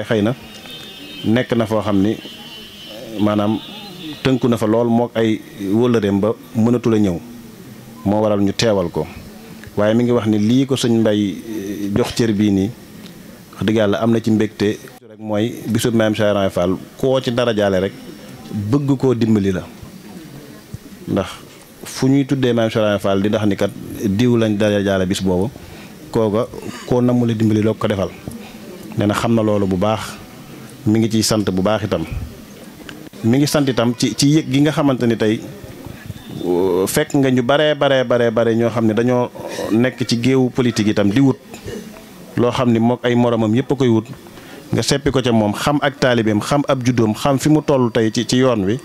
xëy na nekk na foo xam ni maanaam tënku na fa lool mook ay wóllëreem ba mënatul a ñëw moo waral ñu teewal ko waaye mi ngi wax ni lii ko sëñ Mbay jox cër bii nii wax dëgg yàlla am na ci mbégte rek mooy bisub Maam Cheikh Ibrahima Fall koo ci dara jaale rek bëgg koo dimbali la ndax fu ñuy tuddee Maam Cheikh Ibrahima Fall di ndax ni kat diw lañ dara jaale bis boobu kooka koo namm la dimbali loo ko defal nee na xam na loolu bu baax mi ngi ciy sant bu baax itam mi ngi sant itam ci yëg gi nga xamante ni tey fekk nga ñu bare ñoo xam ne dañoo nekk ci géewu politique itam di wut loo xam ni mook ay moromam yëpp a koy wut nga seppi ko ca moom xam ak taalibeem xam ab juddoom xam fi mu toll tey ci yoon wi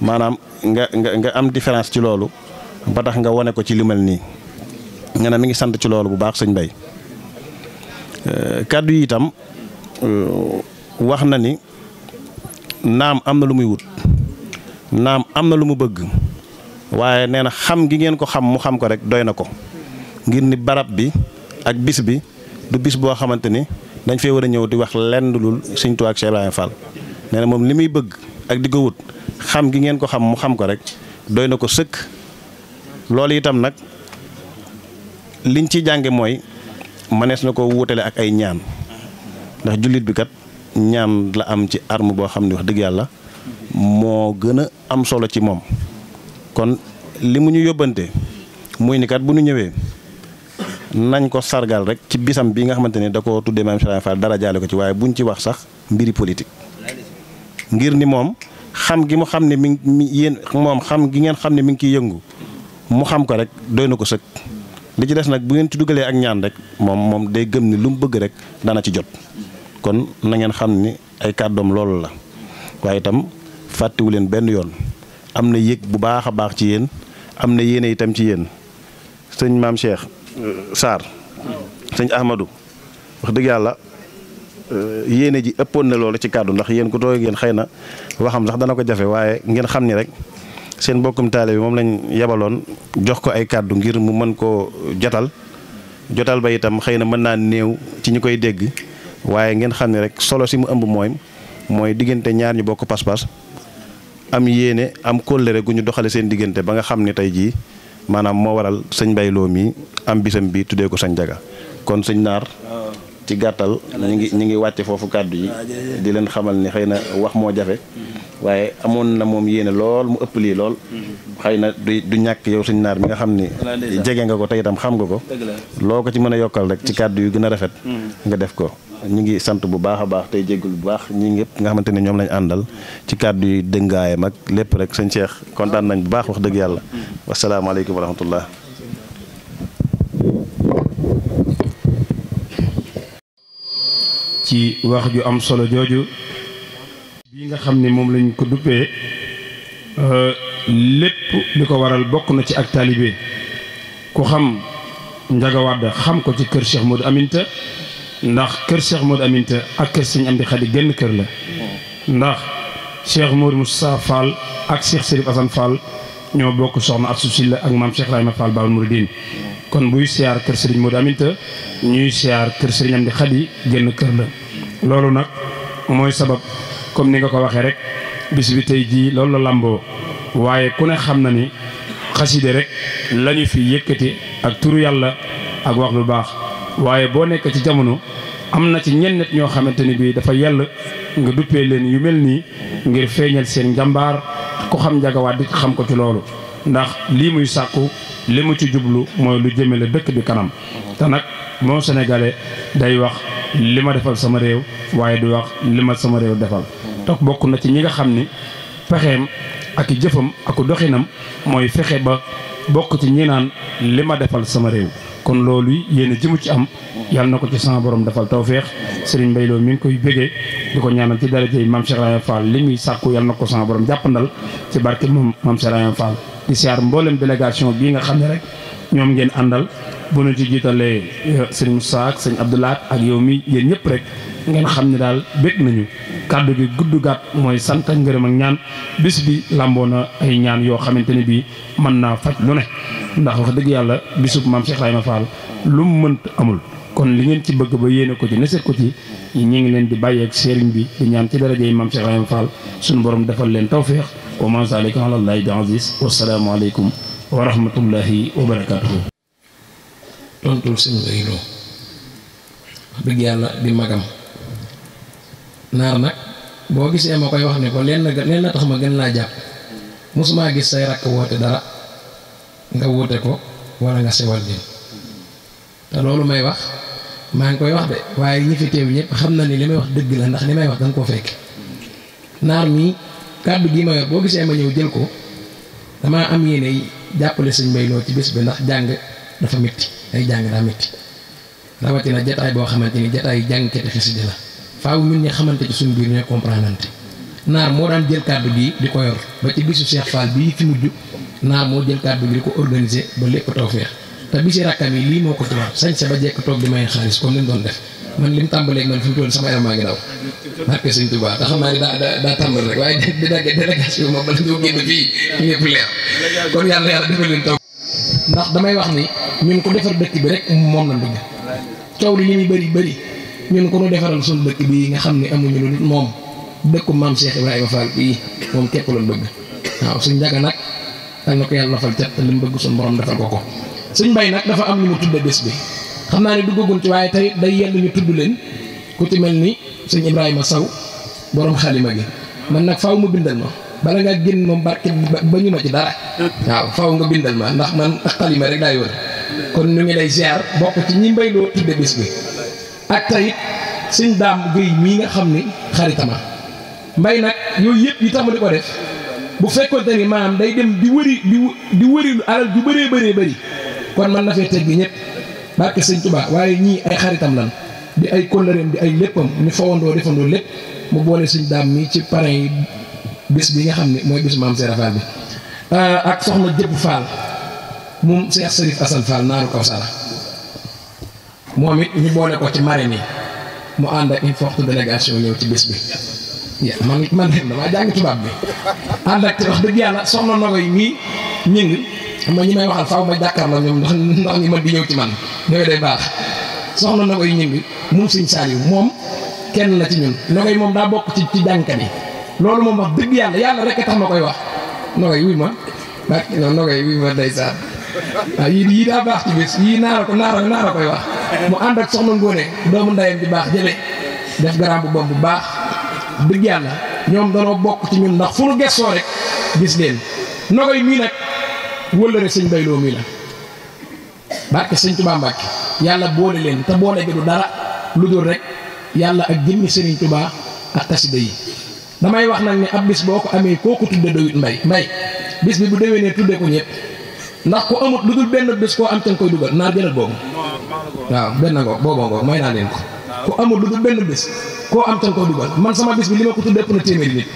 maanaam nga am différence ci loolu ba tax nga wane ko ci lu mel nii nga ne mi ngi sant ci loolu bu baax sëñ Mbay kàddu yi itam wax na ni naam am na lu muy wut naam am na lu mu bëgg waaye nee na xam gi ngeen ko xam mu xam ko rek doy na ko ngir ni barab bi ak bis bi du bis boo xamante ni dañ fee war a ñëw di wax lenn lul Sëñ Tuubaa ak Cheikh Ibrahima Fall nee na moom li muy bëgg ak di ko wut xam gi ngeen ko xam mu xam ko rek doy na ko sëkk. loolu itam nag liñ ci jànge mooy mënees na ko wutale ak ay ñaan ndax jullit bi kat ñaan la am ci arme boo xam ne wax dëgg yàlla moo gën a am solo ci moom kon li mu ñu yóbbante muy ni kat bu ñu ñëwee nañ ko sargal rek ci bisam bi nga xamante ne da ko tuddee Maam Cheikh Ibrahima Fall dara jaale ko ci waaye buñ ci wax sax mbiri politique ngir ni moom xam gi mu xam ne mi ngi yéen moom xam gi ngeen xam ne mi ngi ciy yëngu mu xam ko rek doy na ko sëkk li ci des nag bu ngeen ci dugalee ak ñaan rek moom day gëm ni lu mu bëgg rek dana ci jot kon na ngeen xam ni ay kàddoom loolu la waaye itam fàttewu leen benn yoon am na yëg bu baax a baax ci yéen am na yéene itam ci yéen sëñ Maam Cheikh Sarr sëñ Ahmadou wax dëgg yàlla yéene ji ëppoon na loolu ci kàddu ndax yéen ku toog yéen xëy na waxam sax dana ko jafe waaye ngeen xam ni rek seen mbokkum taale bi moom lañ yebaloon jox ko ay kàddu ngir mu mën koo jotal ba itam xëy na mën naa néew ci ñi koy dégg waaye ngeen xam ne rek solo si mu ëmb mooy diggante ñaar ñu bokk pas-pas am yéene am kóllëre gu ñu doxale seen diggante ba nga xam ne tey jii maanaam moo waral sëñ Mbay Lo mi am bisam bi tuddee ko sëñ Jaga kon sëñ Naar ci gàttal ñi ngi wàcce foofu kàddu yi di leen xamal ni xëy na wax moo jafe waaye amoon na moom yéene lool mu ëpp lii lool xëy na du ñàkk yow sëñ Naar mi nga xam ni jege nga ko te itam xam nga ko loo ko ci mën a yokkal rek ci kàddu yu gën a rafet nga def ko ñu ngi sant bu baax a baax tey jéggul bu baax ñi ñëpp nga xamante ne ñoom lañ àndal ci kàddu yi dëngaayam ak lépp rek sëñ Cheikh kontaan nañ bu baax wax dëgg yàlla wasalaamaaleykum wa rahmatullah ci wax ju am solo jooju bii nga xam ne moom lañ ko duppee lépp li ko waral bokk na ci ak taalibe ku xam Njaga Wàdd xam ko ci kër Cheikh Modou Aminta ndax kër Cheikh Modou Aminta ak kër Sëñ Amdi Xadi genn kër la ndax Cheikh Modou Moussa Fall ak Cheikh Serif Assane Fall ñoo bokk soxna Astou Sylla ak maam Cheikh Ibrahima Fall Baol Mouridine kon buy siyaar kër Serigne Modou Aminta ñuy siyaar kër Serigne Amdi Xadi genn kër la loolu nag mooy sabab comme ni nga ko waxee rek bis bi tey jii loolu la làmboo waaye ku ne xam na ni xaside rek lañu fi yëkkati ak turu yàlla ak wax lu baax waaye boo nekk ci jamono am na ci ñenn nit ñoo xamante ni bii dafa yàlla nga duppee leen yu mel nii ngir feeñal seen njàmbaar ku xam Njaga Wàdd xam ko ci loolu ndax lii muy sàkku li mu ci jublu mooy lu jëmale dëkk bi kanam te nag moo sénégalais day wax li ma defal sama réew waaye du wax li ma sama réew defal te bokk na ci ñi nga xam ni pexeem ak jëfam ak doxinam mooy fexe ba bokk ci ñi naan li ma defal sama réew kon loolu yéen ji mu ci am yàlla na ko ci sama borom defal tawféex Serigne Mbay Lo mi ngi koy bégee di ko ñaanal ci daraja yi maam Cheikh Ibrahima Fall li muy sàkku yàlla na ko sama borom jàppandal ci barke moom maam Cheikh Ibrahima Fall di siyaar mboolem délégation bii nga xam ne rek ñoom ngeen àndal bu nu ci jiitalee Serigne Moussa ak sëñ Abdoulaat ak yow mi yéen ñëpp rek ngeen xam ne daal bég nañu kàddu gi gudd gàtt mooy sant ak ngërëm ak ñaan bis bi làmboo na ay ñaan yoo xamante ne bii mën naa faj lu ne ndax wax dëgg yàlla bisub maam Cheikh Ibrahima Fall lu mu mënt amul kon li ngeen ci bëgg ba yéene ko ci neset ko ci ñi ngi leen di bàyyeeg sëriñ bi di ñaan ci daraja yi maam Cheikh Ibrahima Fall suñu borom defal leen tawféex wa ma zalika ala llahi bi aziz wasalaamu aleykum wa rahmatullahi wa barakatuhu. tontul sëñ Baylo wax dëgg yàlla di magam naar nag boo gisee ma koy wax ne ko leen na tax ma gën laa jàpp mosumaa gis say rakk woote dara nga woote ko wala nga sewal leen te loolu may wax maa ngi koy wax de waaye ñi fi teew ñëpp xam na ni li may wax dëgg la ndax li may wax danga koo fekk naar mi kàddu gi ma yor boo gisee ma ñëw jël ko damaa am yéene jàppale sëñ Baylo ci bés bi ndax jàng dafa métti ay jàng daa métti rawatina jataay boo xamante ni jataay jàngkati xasida la faaw ñun ñi xamante ci suñu biir ñooy comprendre naar moo daan jël kàddu gi di ko yor ba ci bisu Cheikh Fall bii fi mujj naar moo jël kàddu gi di ko organiser ba lépp tawfeex te bisi rakkam yi lii moo ko ci war sañ sa ba jekk toog di may xaalis comme li mu doon def man li mu tàmbaleeg man fi mu toll sama yaram maa ngi daw barke sëñ Tuubaa te xam naa ne daa tàmbal rek waaye di dagg délégation moom bala ñoo génn fii ñëpp leer kon yàlla defal leen taw ndax damay wax ni ñun ko defar dëkk bi rek moom la bëgg coow li ñu bëri bëri ñun ko nu defaral suñu dëkk bi nga xam ne amuñu lu moom dëkku maam Cheikh Ibrahima Fall bii moom képp lañ bëgg waaw suñ njaga nag dal na ko yàlla fal cat te li mu bëgg suñu borom defal ko suñ mbay nag dafa am ñu mu tudde bés bi xam naa ne duggagun ci waaye tey day yell ñu tudd leen ku ci mel ni sëñ Ibrahima Saw borom xalima gi man nag faaw mu bindal ma bala ngaa génn moom barke ba ñu ma ci dara waaw faaw nga bindal ma ndax man ak xalima rek daay wër kon ñu ngi lay ziar bokk ci ñi Mbayloo tudde bés bi ak tayit sëñ Daam Guèye mii nga xam ni xaritama mbay nag yooyu yëpp yi tax ma di ko def bu fekkoonte ni maanaam day dem di wëri alal ju bëree bëri kon man na fee teg gi ñëpp barke sëñ Tuubaa waaye ñii ay xaritam lan di ay kóllëreem di ay léppam ñu fawandoo defandoo lépp mu boole sëñ Daam mii ci parrain yi bés bi nga xam ne mooy bésu maam Seera Fall bi ak soxna Jëpp Fall moom Cheikh Serif Assane Fall naaru Kawsara moom it ñu boole ko ci marraine yi mu ànd ak une forte délégation ñëw ci bés bi man damaa jàng tubaab bi ànd ak wax dëgg yàlla soxna Nogo yi mii ñing xam nga ñi may waxal faaw ma jàkkaarloo ñoom ndax ñi mën di ñëw ci man ñooy day baax soxna Nogo yi ñing moom sëñ Saliou moom kenn la ci ñun Nogo yi moom daa bokk ci jàngkat yi loolu moom wax dëgg yàlla rek a tax ma koy wax Nogo yi wuy ma bak Nogo yi wuy ma ndeysaan waaw yii daa baax ci bés yii naara koy wax mu ànd ak soxna Ngóone doomu ndeyam di baax jële def garaam bu bom bu baax dëgg yàlla ñoom danoo bokk ci ñun ndax fu nu gessoo rek gis leen Nogo yi mii nag wëllëre sëñ Bayloo mii la barke sëñ Tuubaa Mbàkke yàlla boole leen te boole gi du dara lu dul rek yàlla ak jëmmi sëriñ Tuubaa ak xasida yi damay wax nag ne ab bis boo ko amee koo ko tudde doyut mbay bis bi bu déwénee tuddee ko ñëpp ndax ku amut lu dul benn bés koo am te nga koy dugal naar jëlal boobu waaw benn ngoog booboo ngoog may naa leen ko ku amut lu dul benn bés koo am te nga koy dugal man sama bis bi li ma ko tuddee ëpp na téeméeri nit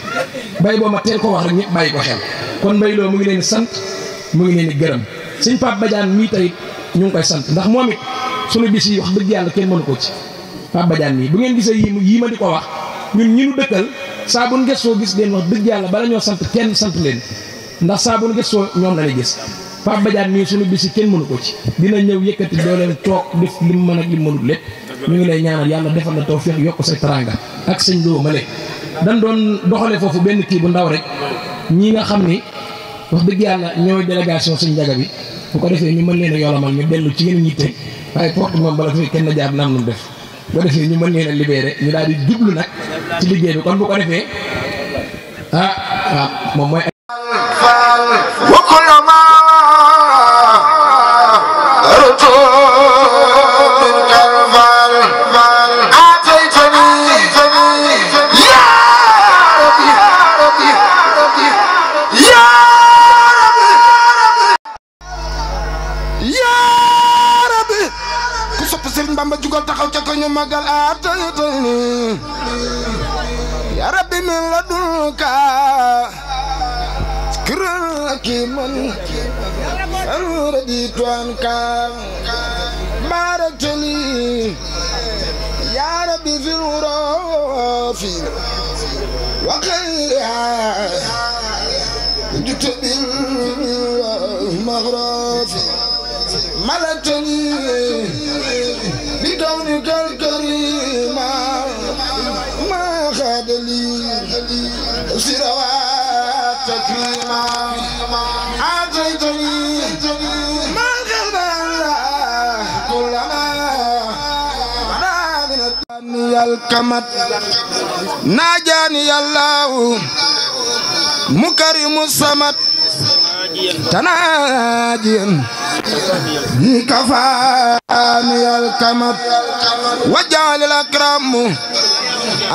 bay boo ma teel ko wax rek ñëpp bàyyi ko xel kon Mbayloo mu ngi leen di sant mu ngi leen di gërëm sëñ Pape Badiane mii tey ñu ngi koy sant ndax moom it sunu bis yi wax dëgg yàlla kenn mënu ko ci Pape Badiane mii bu ngeen gisee yii ma di ko wax ñun ñi nu dëkkal saa bu nu gëstoo gis leen wax dëgg yàlla bala ñoo sant kenn sant leen ndax saa bu nu gëstoo ñoom la lay gis Pape Badiane mii sunu bis yi kenn mënu ko ci dina ñëw yëkkati doo leen toog def lim mën ak lim mënul lépp ñu ngi lay ñaanal yàlla defal la tawfeex yokk say taranga ak sëñ Lo Male dan doon doxale foofu benn kii bu ndaw rek ñi nga xam ni wax dëgg yàlla ñooy délégation sëñ Njaga bi bu ko defee ñu mën leen a yolamal ñu dellu ci yeneen yitte waaye porte moom bala fi kenn jaar nam nu def bu ko defee ñu mën leen a libéré ñu daal di jublu nag ci liggéey bi kon bu ko defee waaw moom mooy Bamba jugal taxaw ca ko ñu magal ataytani ya rabbi min ladunka kiraki man raditu anka baratani ya rabbi fil urafi wa khayra jutabil maghrafi ملتني بدم الكريم ما خاد لي سروات تكريما أعطيتني ما غلب الله كل ما نادني الكمت ناجاني الله مكرم الصمد تناجيا كفاني الكمت وجعل الأكرم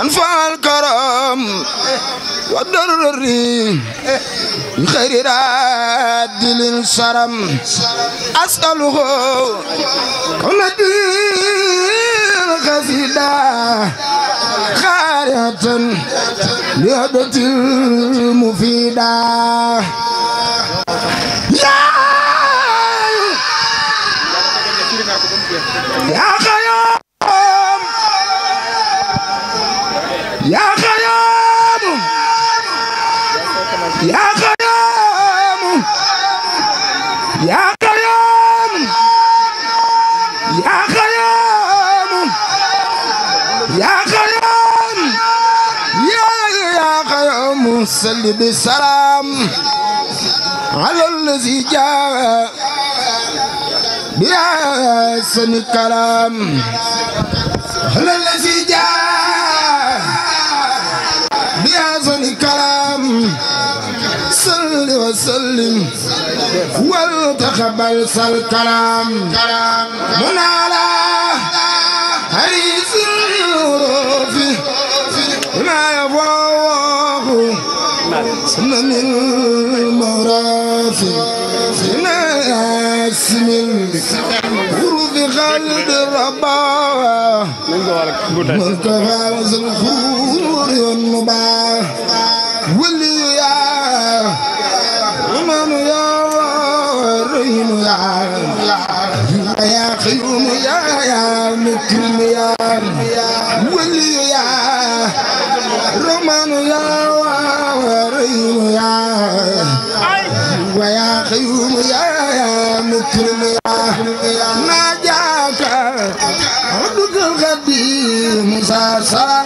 أنفع الكرم والضرري خير راد للشرم أسأله كل دين قصيدة خارجة لهدة المفيدة يا خيام يا خيام يا خيام يا خيام يا خيام يا خيام يا خيام صل بالسلام على الذي جاء بأحسن الكلام على الذي جاء بأحسن الكلام صل وسلم وتقبل الكلام من على حريص الروف ما يفوق سنن المرافق اسم الغروب خالد الربا من كفاز الخور والنبا ولي يا ومن يا رحيم يا خيوم يا مكرم يا ولي يا رحمن يا رحيم يا خيوم يا مكرم يا ناجاك عبد القديم مساسا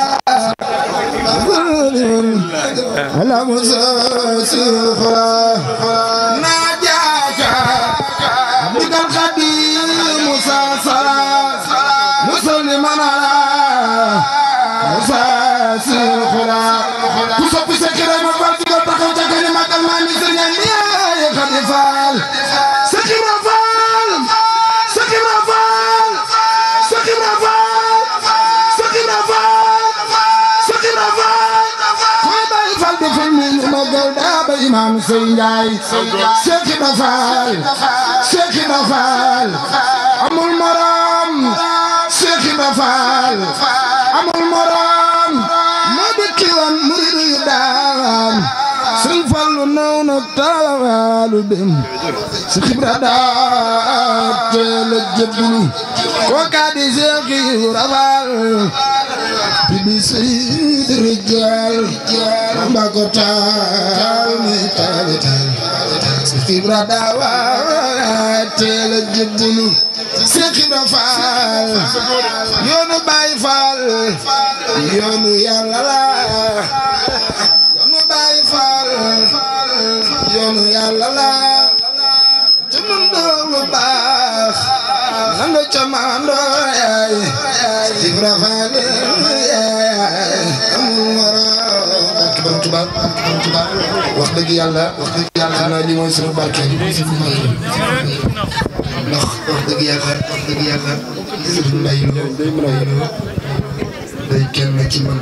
على مساس الخلا ناجاك عبد القديم مساسا مسلما على مساس الخلا كسب سكر ما فاتك تخو كلمه الماني سريان فال سكر فال سكر فال سكر فال سكر فال سكر فال خوي فال بفلم مغل داب امام سينجاي سكر فال سكر فال امول مرام سكر فال امول مرام مبكيون مريد دام sëñ Fallu naw na taalu dem si xibra daa teel a jébbalu kooka di Seex Ibra Faal bi Seydi Rijaal amba ko taal mi taal si xibra daa teel a jébbalu Seex Ibra Faal yoonu Baay Faal yoonu Yàlla la yoonu Yàlla la te nun doolu baax nanga ca maandoo yaay Ibra Faal yaay amul moroom barke Borom Tuubaa wax dëgg yàlla xanaa li mooy sunu barke ndax wax dëgg yàlla sunu mbay day kenn ci man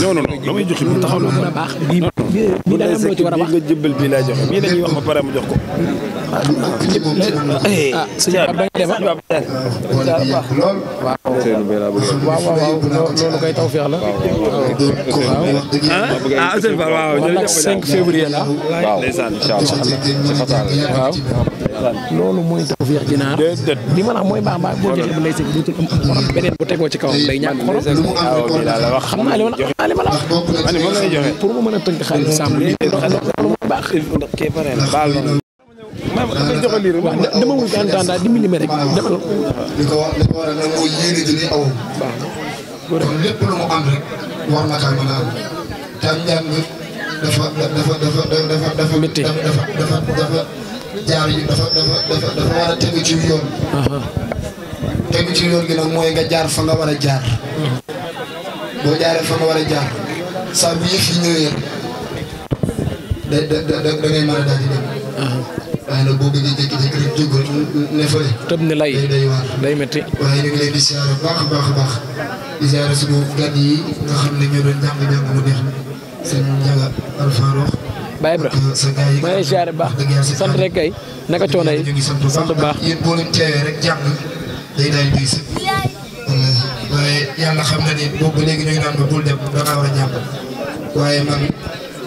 non damay joxe mu taxaw na mën a baax bii daal am loo ci war a wax nga jëbbal bii laa joxe bii dañuy wax ba pare mu jox ko sëñ Pape da nga dem waaw loolu koy taw feex la sëñ Pape waaw jërëjëf 5 février la ndeysaan inshallah waaw loolu mooy taw feex ginaar li ma la mooy baax baax boo joxe bu lay sëñ dootul am xorom beneen bu tegoo ci kawam day ñàkk xorom xam naa li ma la wax ma ne moom lay joxe pour mu mën a tënk xaalis sàmm loolu mooy baax ndax kee pare baal dama wul ko entendre dimbali ma rek defal li ko waral nag mooy yéene ji ni aw kon lépp lu mu am rek war na kaa mën a am te njàng dafa métti dafa jaar yi dafa war a tegu ci yoon tegu ci yoon gi nag mooy nga jaar fa nga war a jaar boo jaaree fa nga war a jaar saa bu yëf yi ñëwee da ngay mën a daal di dem waaye nag boo bëggee jékki-jékki rek jóg ne fële tëb ne lay day waar day métti waaye ñu ngi leen di siyaare baax a baax a baax di siyaare suñu gan yi nga xam ne ñoo doon jàng mu neex seen njaga alfarox Baye Ibra sa gars yi maa ngi siyaare baax sant rek kay naka coono yi ñu ngi sant baax yéen boo leen teewee rek jàng day daal di sëg waaye yàlla xam na ni boobu ba léegi ñu ngi naan ba bul dem dangaa war a jàng waaye man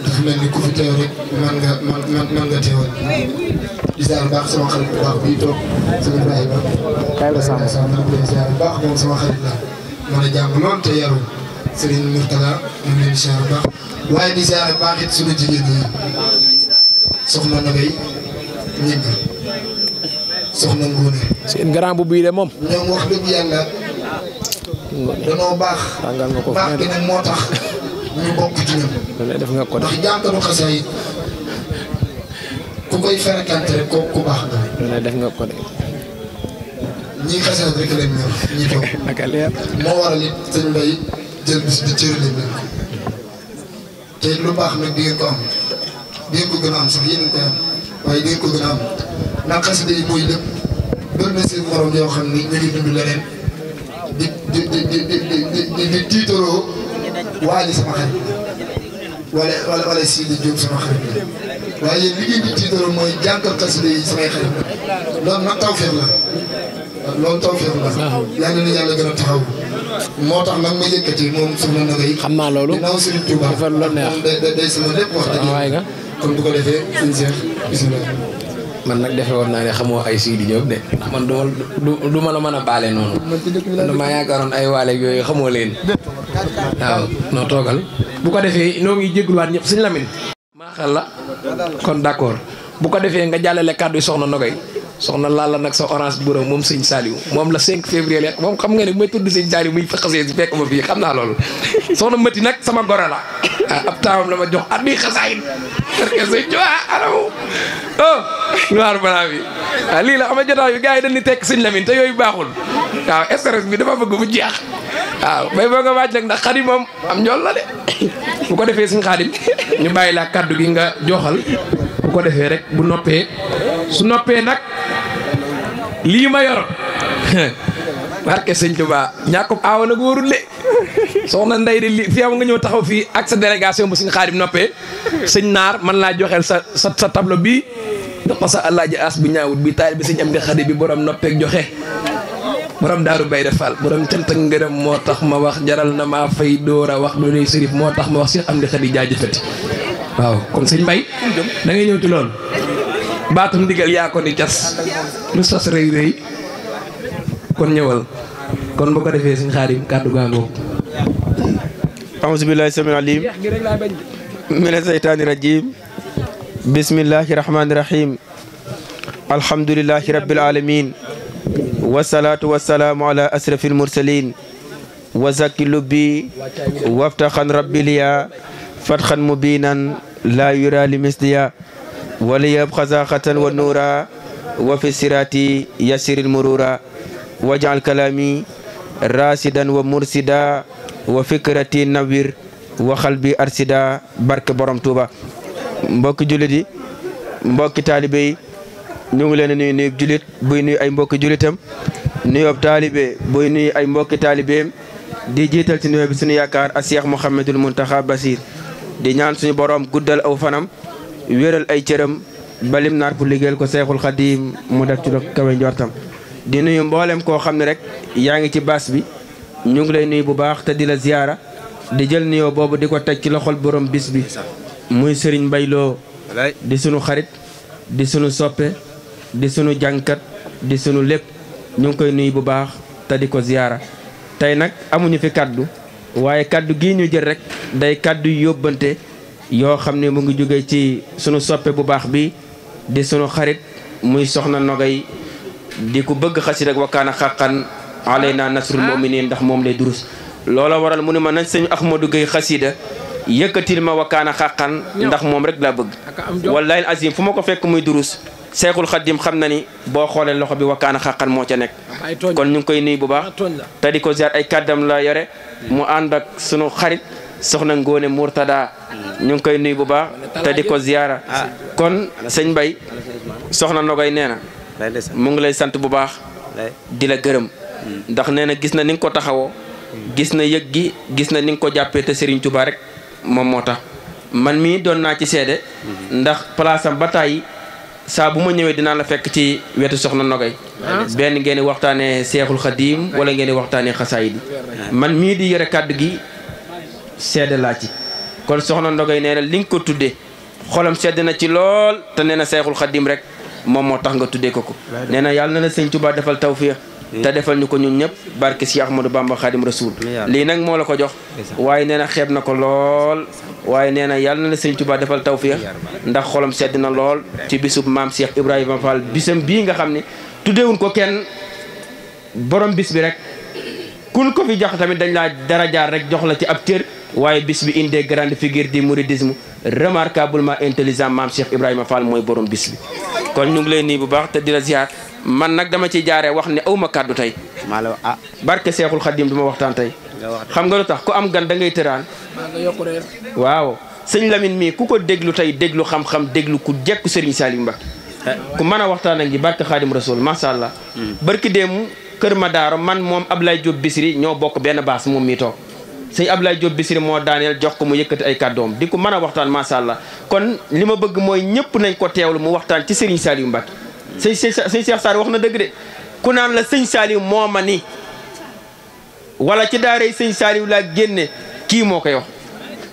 dafa mel ni ku fi teew rek man nga teewal di siyaare baax sama xarit bu baax bii toog sama Baye ba Baye la sama man leen siyaare baax moom sama xarit la mën a jàng lool te yaru Serigne Mourtala ñu ngi leen di siyaare baax waaye di siyaare baax it suñu jigéen ñi soxna Nagay ñëgg soxna Ngóone seen grand bu bii de moom ñoom wax dëgg yàlla danoo baax baax gi nag moo tax ñu bokk ci ñoom def nga ko ndax jànkatu xasee it ku koy ferekante rek ku baax nga def nga ko de ñii xasee rek lañ ñor ñii toog naka leer moo waral it sëñ Mbaye jël bis di cërale leen ko te lu baax nag di ngeen ko am di ngeen ko gën a am sax yéen a koy am waaye di ngeen ko gën a am ndax xasida yi mooy lépp doon na seen morom yoo xam ni ñu ngi dund leneen di tiitaroo waali sama xarit wala si di jóg sama xarit la waaye yéen li ngeen di tiitaroo mooy jànkal xasida yi samay xarit la loolu nag tawfeex la loolu tawfeex la yàlla na yàlla gën a taxaw moo tax nag ma yëkkati moom soxna Nagay xam naa loolu ginnaaw Serigne Touba dafa lu la neex moom day sama lépp wax dëgg waay nga kon bu ko defee sëñ Cheikh bisimilah man nag defe woon naa ne xamoo ay Sidi Diop de ndax man du ma la mën a baale noonu man damaa yaakaaroon ay waale yooyu xamoo leen waaw noo toogal bu ko defee noo ngi jégaluwaat ñëpp sëñ Lamine maa xel la kon d'accord bu ko defee nga jàllale kàddu yi soxna Nagay soxna laal la nag sa orange bureau moom sëñ Saliou moom la 5 février la moom xam nga ne bu may tudd sëñ Saliou muy xasee si fekk ma fii xam naa loolu soxna Mati nag sama goro la ab taawam la ma jox at bi xasaayit parce que sëñ anamu noir blanc bi waaw lii la xam nga jotaay bi gars yi dañuy tekk sëñ Lamine te yooyu baaxul waaw stress bi dafa bëgg mu jeex waaw bay boo nga waaj nag ndax Xadim moom am njool la de bu ko defee suñ Xadim ñu bàyyi laa kàddu gi nga joxal bu ko defee rek bu noppee su noppee nag lii ma yor barke sëñ Tuba ñàkkub aawa nag wóorul de soxna Ndey de li fi am nga ñëw taxaw fii ak sa délégation bu suñ Xaadim noppee sëñ Naar man laa joxeel sa tableau bi jox ko sa Alaaji As bu ñaawut bi taal bi sëñ Amdi Xadi bi borom noppeeg joxe borom daaru bay defal borom cant ak ngërëm moo tax ma wax jaral na maa fay door a wax doonay sërif moo tax ma wax Cheikh Amdi Xadi jaajëfati waaw kon sëñ Mbay da ngay ñëw ci loolu baatum ndigal yaa ko ni cas lu sas rëy rëy kon ñëwal kon bu ko defee sëñ Xaadim kàddu gaangoo auzu billahi samil alim mina seytaani rajim bismillahi rahmani rahim alhamdulillahi rabbil alamin wasalaatu wasalaamu ala asrafil mursalin wa zakki lubbi waftaxan rabbi liya fatxan mubinan la yura li misliya waliyab xasaxatan wa nuura wa fi sirati yasiril murura wajal kalami rasidan wa mursida wa fikrati nawir wa xalbi arsida barke borom Tuuba mbokki jullit yi mbokki taalibe yi ñu ngi leen nuyu nuyu jullit buy nuyu ay mbokki jullitam nuyoob taalibe buy nuyu ay mbokki taalibeem di jiital ci nuyoo bi suñu yaakaar a Cheikh Mouhamadul Mountakha Basir di ñaan suñu borom guddal aw fanam wéral ay cëram balim naar pour liggéeyal ko Seexul Xadiim mu def ci lu kawe njortam di nuyu mboolem koo xam ne rek yaa ngi ci baas bi ñu ngi lay nuyu bu baax te di la ziyaara di jël nuyoo boobu di ko teg ci loxol borom bis bi muy Serigne Mbaye Lo di sunu xarit di sunu soppe di sunu jànkat di sunu lépp ñu ngi koy nuyu bu baax te di ko ziyaara tey nag amuñu fi kaddu waaye kaddu gii ñu jël rek day kaddu yóbbante yoo xam ne mu ngi jóge ci sunu soppe bu baax bi di sunu xarit muy soxna Nogay di ku bëgg xasida ak wakkaana xaqan alayna nasrul mu'minin ndax moom lay durus loola waral mu ne ma nañ sëñ Ahmadou Gueye xasida yëkkatil ma wakkaana xaqan ndax moom rek laa bëgg wallahi azim fu ma ko fekk muy durus Seexul Xaddim xam na ni boo xoolee loxo bi wakkaana xaqan moo ca nekk kon ñu ngi koy nuyu bu baax te di ko ziar ay kàddam la yore mu ànd ak sunu xarit soxna Ngóone Murtada ñu ngi koy nuyu bu baax te di ko ziara kon sëñ Mbay soxna Nogay nee na mu ngi lay sant bu baax di la gërëm ndax nee na gis na ni nga ko taxawoo gis na yëg gi gis na ni nga ko jàppee te Serigne Touba rek moom moo tax man mii doon naa ci seede ndax place am ba tàyyi saa bu ma ñëwee dinaa la fekk ci wetu soxna Nogay benn ngeen di waxtaanee Seexul Xadiim wala ngeen di waxtaanee xasaayid yi man mii di yore kàddu gi seede laa ci kon soxna Nogay nee na li nga ko tuddee xolam sedd na ci lool te nee na Seexul Xadiim rek moom moo tax nga tuddee ko nee na yàlla na la sëñ Touba defal tawfiix te defal ñu ko ñun ñëpp barke si Ahmadou Bamba Xaadim Rasuul lii nag moo la ko jox waaye nee na xeeb na ko lool waaye nee na yàlla na la sëñ Touba defal tawfiix ndax xolam sedd na lool ci bisub maam Cheikh Ibrahima Fall bisam bii nga xam ne tuddeewuñ ko kenn borom bis bi rek kun ko fi jox tamit dañ laa dara jaar rek jox la ci ab cër waaye bis bi indee grande figure du mouridisme remarquablement intelligent maam Cheikh Ibrahima Fall mooy borom bis bi kon ñu ngi lay nii bu baax te di la ziar man nag dama ci jaaree wax ne awma kàddu tey barke Seexul Xaddim du ma waxtaan tey xam nga lu tax ku am gan da ngay tëraan waaw sëñ Lamine mii ku ko déglu tey déglu xam-xam déglu ku jekku Serigne Saliou Mbacké ku mën a waxtaan ak ñi barke Xaadim Rasul masha Allah barki déemu Kër Madaaro man moom Ablaye Diop Bisri ñoo bokk benn baas moom mii toog sëñ Ablaye Diop Bisri moo daaneel jox ko mu yëkkati ay kàddoom di ko mën a waxtaan masha Allah kon li ma bëgg mooy ñëpp nañ ko teewlu mu waxtaan ci Serigne Saliou Mbacké sëñ Cheikh Sarr wax na dëgg de ku naan la sëñ Saliou moo ma ni wala ci daaray sëñ Saliou laa génne kii moo koy wax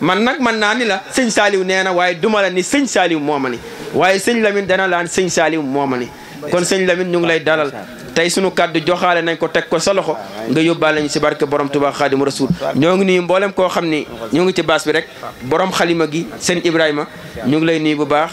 man nag man naa ni la sëñ Saliou nee na waaye duma la ni sëñ Saliou moo ma ni waaye sëñ Lamine dana laan sëñ Saliou moo ma ni kon sëñ Lamine ñu ngi lay dalal tey sunu kàddu joxaale nañ ko teg ko sa loxo nga yóbbaale ñu si barke borom Tuubaa Xaadimu Rasuul ñoo ngi nuyu mboolem koo xam ni ñu ngi ci baas bi rek borom xalima gi sëñ Ibrahima ñu ngi lay nuyu bu baax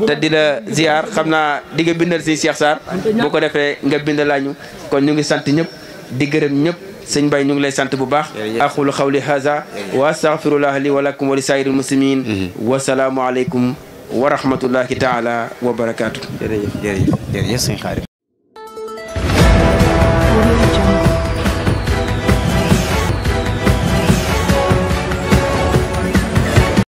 te di la ziar xam naa di nga bindal si Cheikh Sarr boo ko defee nga bindalaa ñu kon ñu ngi sant ñëpp di gërëm ñëpp sëñ Baye ñu ngi lay sant bu baax aqulu xawli haza wa astaghfirullah li wa lakum wa li saa'iril muslimin wa salaamu aleykum wa rahmatullahi taala wa barakaatu. jërëjëf jërëjëf jërëjëf sëñ Xaadim